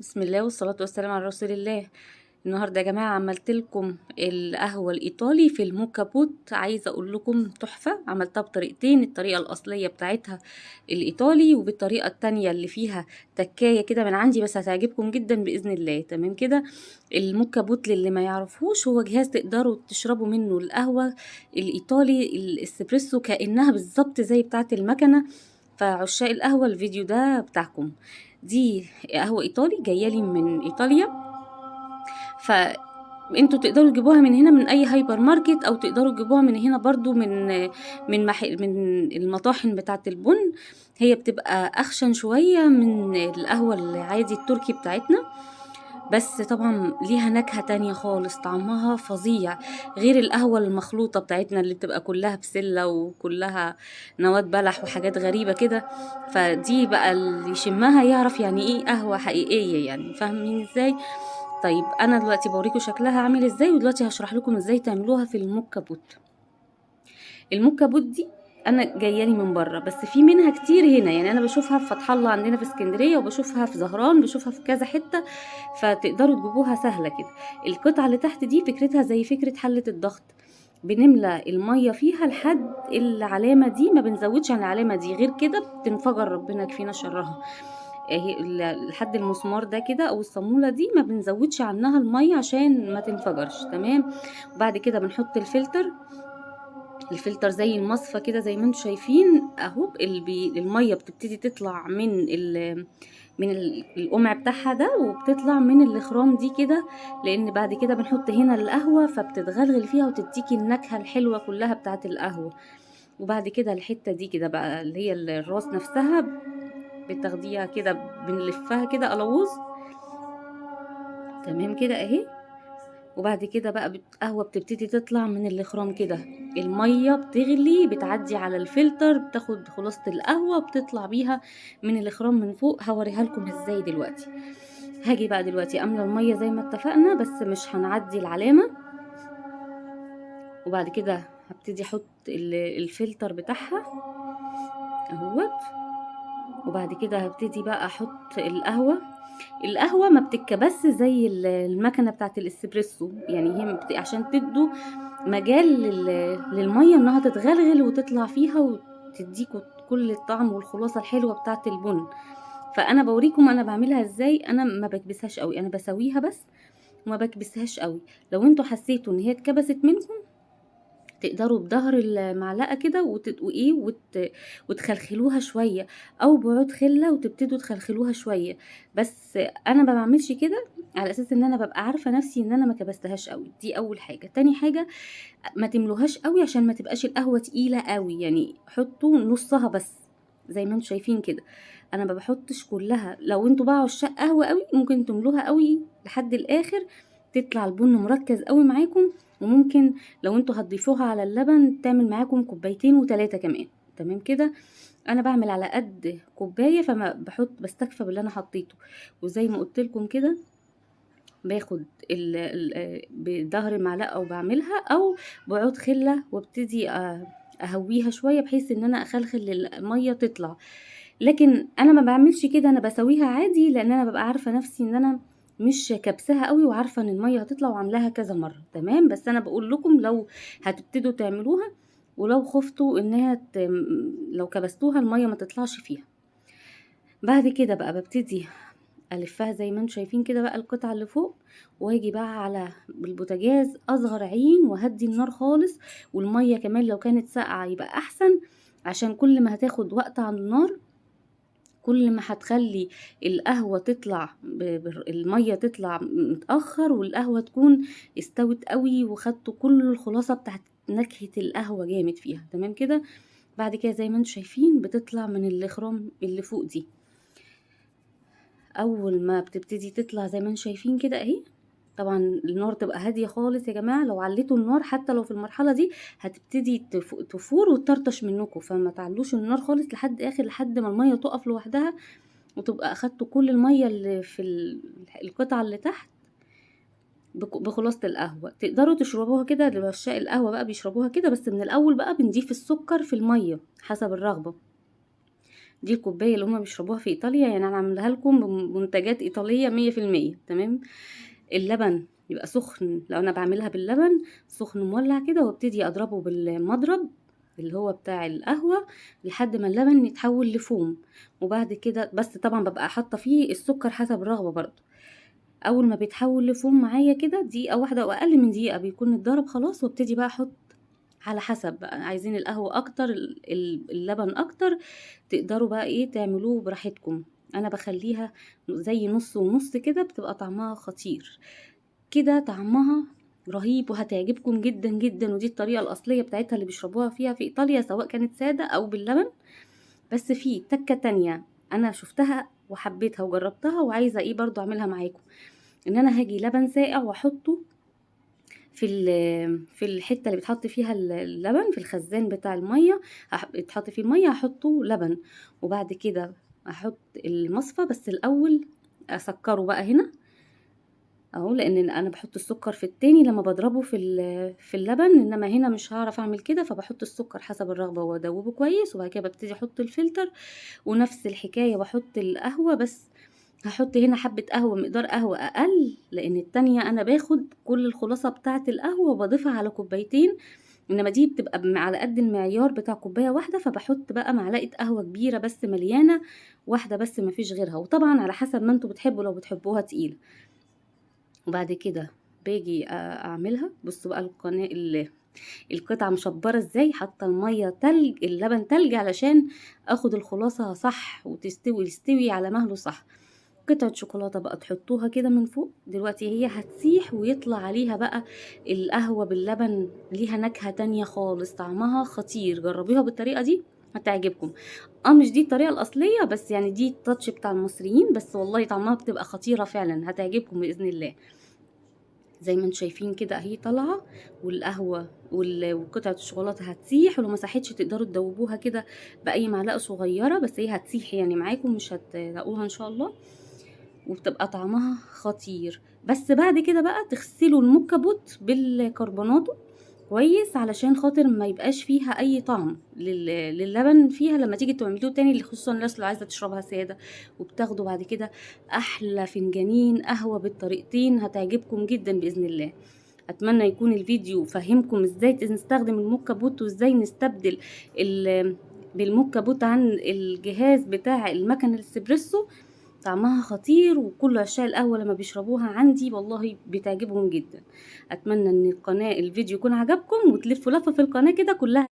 بسم الله والصلاة والسلام على رسول الله. النهاردة يا جماعة عملت لكم القهوة الإيطالي في الموكا بوت. عايزة أقول لكم تحفة. عملتها بطريقتين، الطريقة الأصلية بتاعتها الإيطالي، وبالطريقة التانية اللي فيها تكاية كده من عندي، بس هتعجبكم جدا بإذن الله. تمام كده. الموكا بوت للي ما يعرفوش هو جهاز تقدروا تشربوا منه القهوة الإيطالي الإسبريسو كأنها بالظبط زي بتاعة المكنة. فعشاق القهوة الفيديو ده بتاعكم. دي قهوة إيطالي جاية لي من إيطاليا، فانتوا تقدروا تجيبوها من هنا من أي هايبر ماركت، أو تقدروا تجيبوها من هنا برضو من المطاحن بتاعة البن. هي بتبقى أخشن شوية من القهوة العادي التركي بتاعتنا، بس طبعا ليها نكهة تانية خالص، طعمها فظيع غير القهوة المخلوطة بتاعتنا اللي بتبقى كلها بسلة وكلها نواة بلح وحاجات غريبة كده. فدي بقى اللي يشمها يعرف يعني ايه قهوة حقيقية، يعني فاهمين ازاي؟ طيب انا دلوقتي بوريكم شكلها عامل ازاي، ودلوقتي هشرح لكم ازاي تعملوها في الموكا بوت. الموكا بوت دي انا جاية لي من بره، بس في منها كتير هنا، يعني انا بشوفها في فتح الله عندنا في اسكندرية، وبشوفها في زهران، بشوفها في كذا حتة، فتقدروا تجيبوها سهلة كده. القطعة اللي تحت دي فكرتها زي فكرة حله الضغط، بنملى المية فيها لحد العلامة دي، ما بنزودش عن العلامة دي، غير كده بتنفجر، ربنا يكفينا شرها. اهي لحد المسمار ده كده او الصاموله دي ما بنزودش عنها المية عشان ما تنفجرش. تمام. وبعد كده بنحط الفلتر، الفلتر زي المصفى كده زي ما انتم شايفين اهو، المية بتبتدي تطلع من القمع بتاعها ده، وبتطلع من الاخرام دي كده، لان بعد كده بنحط هنا القهوة فبتتغلغل فيها وتديكي النكهة الحلوة كلها بتاعه القهوة. وبعد كده الحتة دي كده بقى اللي هي الراس نفسها بتاخديها كده، بنلفها كده قلاووظ. تمام كده اهي. وبعد كده بقى القهوة بتبتدي تطلع من الاخرام كده، المية بتغلي بتعدي على الفلتر، بتاخد خلاصة القهوة بتطلع بيها من الاخرام من فوق. هوريها لكم ازاي دلوقتي. هاجي بقى دلوقتي املى المية زي ما اتفقنا، بس مش هنعدي العلامة. وبعد كده هبتدي احط الفلتر بتاعها اهوت. وبعد كده هبتدي بقى احط القهوة. القهوة ما بتتكبس زي المكنة بتاعت الاسبريسو، يعني هي عشان تدوا مجال للمية انها تتغلغل وتطلع فيها وتديكوا كل الطعم والخلاصة الحلوة بتاعت البن. فانا بوريكم انا بعملها ازاي. انا ما بكبسهاش قوي، انا بسويها بس وما بكبسهاش قوي. لو انتوا حسيتوا ان هي اتكبست منكم تقدروا بظهر المعلقة كده وتخلخلوها شوية، او بعود خله وتبتدوا تخلخلوها شوية. بس انا ما بعملش كده على اساس ان انا ببقى عارفه نفسي ان انا ما كبستهاش قوي. دي اول حاجة. تاني حاجة ما تملوهاش قوي عشان ما تبقاش القهوة تقيلة قوي، يعني حطوا نصها بس زي ما انتم شايفين كده. انا ما بحطش كلها. لو انتوا بقى عشاق قهوة قوي ممكن تملوها قوي لحد الاخر، تطلع البن مركز قوي معاكم. وممكن لو انتوا هتضيفوها على اللبن تعمل معاكم كوبايتين وتلاتة كمان. تمام كده. انا بعمل على قد كوباية، فما بحط، بستكفى باللي انا حطيته. وزي ما قلت لكم كده باخد بظهر المعلقة وبعملها، او بعود خله وابتدي اهويها شوية بحيث ان انا اخلخل المية تطلع. لكن انا ما بعملش كده، انا بسويها عادي، لان انا ببقى عارفه نفسي ان انا مش كبسها قوي، وعارفه ان المية هتطلع، وعاملاها كذا مرة. تمام. بس انا بقول لكم لو هتبتدوا تعملوها، ولو خفتوا انها لو كبستوها المية ما تطلعش فيها. بعد كده بقى ببتدي الفها زي ما انتم شايفين كده بقى القطعة اللي فوق، واجي بقى على البوتاجاز اصغر عين وهدي النار خالص. والمية كمان لو كانت ساقعه يبقى احسن، عشان كل ما هتاخد وقت على النار كل ما هتخلي القهوة تطلع المية تطلع متأخر، والقهوة تكون استوت قوي وخدتوا كل الخلاصة بتاعت نكهة القهوة جامد فيها. تمام كده. بعد كده زي ما انتم شايفين بتطلع من الاخرام اللي فوق دي. اول ما بتبتدي تطلع زي ما انتم شايفين كده اهي. طبعا النار تبقى هادية خالص يا جماعة. لو عليتوا النار حتى لو في المرحلة دي هتبتدي تفور وتطرطش منكم، فما تعلوش النار خالص لحد اخر، لحد ما المية تقف لوحدها وتبقى اخدتوا كل المية اللي في القطعة اللي تحت بخلاصه القهوة. تقدروا تشربوها كده، لعشاق القهوة بقى بيشربوها كده، بس من الاول بقى بنضيف السكر في المية حسب الرغبة. دي الكوباية اللي هُم بيشربوها في إيطاليا، يعني أنا عاملاها لكم بمنتجات إيطالية 100%. تمام. اللبن يبقى سخن، لو أنا باعملها باللبن سخن مولّع كده، وابتدي أضربه بالمضرب اللي هو بتاع القهوة لحد ما اللبن يتحول لفوم، وبعد كده بس طبعًا بابقى حاطة فيه السكر حسب الرغبة برضه. أول ما بيتحول لفوم معايا كده دقيقة واحدة أو أقل من دقيقة بيكون اتضرب خلاص، وابتدي بقى أحط على حسب بقى، عايزين القهوة أكتر، اللبن أكتر، تقدروا بقى إيه تعملوه براحتكم. أنا باخلّيها زي نُص ونُص كده، بتبقى طعمها خطير. كده طعمها رهيب وهتعجبكم جدًا، جدًا، ودي الطريقة الأصلية بتاعتها اللي بيشربوها فيها في إيطاليا، سواء كانت سادة أو باللبن. بس في تكة تانية أنا شُفتها وحبيتها وجربتها وعايزة إيه برضه أعملها معاكم، إن أنا هاجي لبن ساقع وأحطه في الحتة اللي بيتحط فيها اللبن، في الخزان بتاع المَيّة، بيتحط فيه المَيّة هاحطه لبن، وبعد كده أحط المصفى، بس الأول أسكّره بقى هنا أهو، لإن أنا باحط السكر في التاني لمّا باضربه في اللبن، إنما هنا مش هاعرف أعمل كده، فباحط السكر حسب الرغبة وأدوّبه كويس، وبعد كده بابتدي أحط الفلتر، ونفس الحكاية باحط القهوة، بس هاحط هنا حبة قهوة، مقدار قهوة أقل، لإن التانية أنا باخد كل الخلاصة بتاعة القهوة وباضيفها على كوبايتين، إنما دي بتبقى على قد المعيار بتاع كوباية واحدة، فباحط بقى معلقة قهوة كبيرة بس مليانة، واحدة بس ما فيش غيرها، وطبعًا على حسب ما أنتم بتحبوا، لو بتحبوها تقيلة. وبعد كده باجي أعملها. بصوا بقى القناة القطعة مشبرة ازاي، حاطة المية تلج، اللبن تلج، علشان اخد الخلاصة صح وتستوي، يستوي على مهله صح. قطعة شوكولاتة بقى تحطوها كده من فوق، دلوقتي هي هتسيح ويطلع عليها بقى القهوة باللبن، ليها نكهة تانية خالص، طعمها خطير. جربيها بالطريقة دي هتعجبكم. مش دي الطريقة الأصلية، بس دي التاتش بتاع المصريين، بس والله طعمها بتبقى خطيرة فعلا، هتعجبكم بإذن الله. زي ما انتم شايفين كده اهي طالعة، والقهوة وقطعة الشوكولاتة هتسيح، ولو ما ساحتش تقدروا تدوبوها كده بأي معلقة صغيرة، بس هي هتسيح معاكم، مش هتلاقوها إن شاء الله، وبتبقى طعمها خطير. بس بعد كده بقى تغسلوا الموكا بوت بالكربوناتو كويس، علشان خاطر ما يبقاش فيها اي طعم للبن فيها لما تيجي تعملوه تاني، اللي خصوصا الناس اللي عايزه تشربها ساده. وبتاخدوا بعد كده احلى فنجانين قهوه بالطريقتين، هتعجبكم جدا باذن الله. اتمنى يكون الفيديو فهمكم ازاي نستخدم الموكا بوت، وازاي نستبدل بالموكا بوت عن الجهاز بتاع المكن الاسبريسو. طعمها خطير، وكل عشاق القهوة لما بيشربوها عندي والله بتعجبهم جدا. اتمنى ان الفيديو يكون عجبكم، وتلفوا لفة في القناة كده كلها.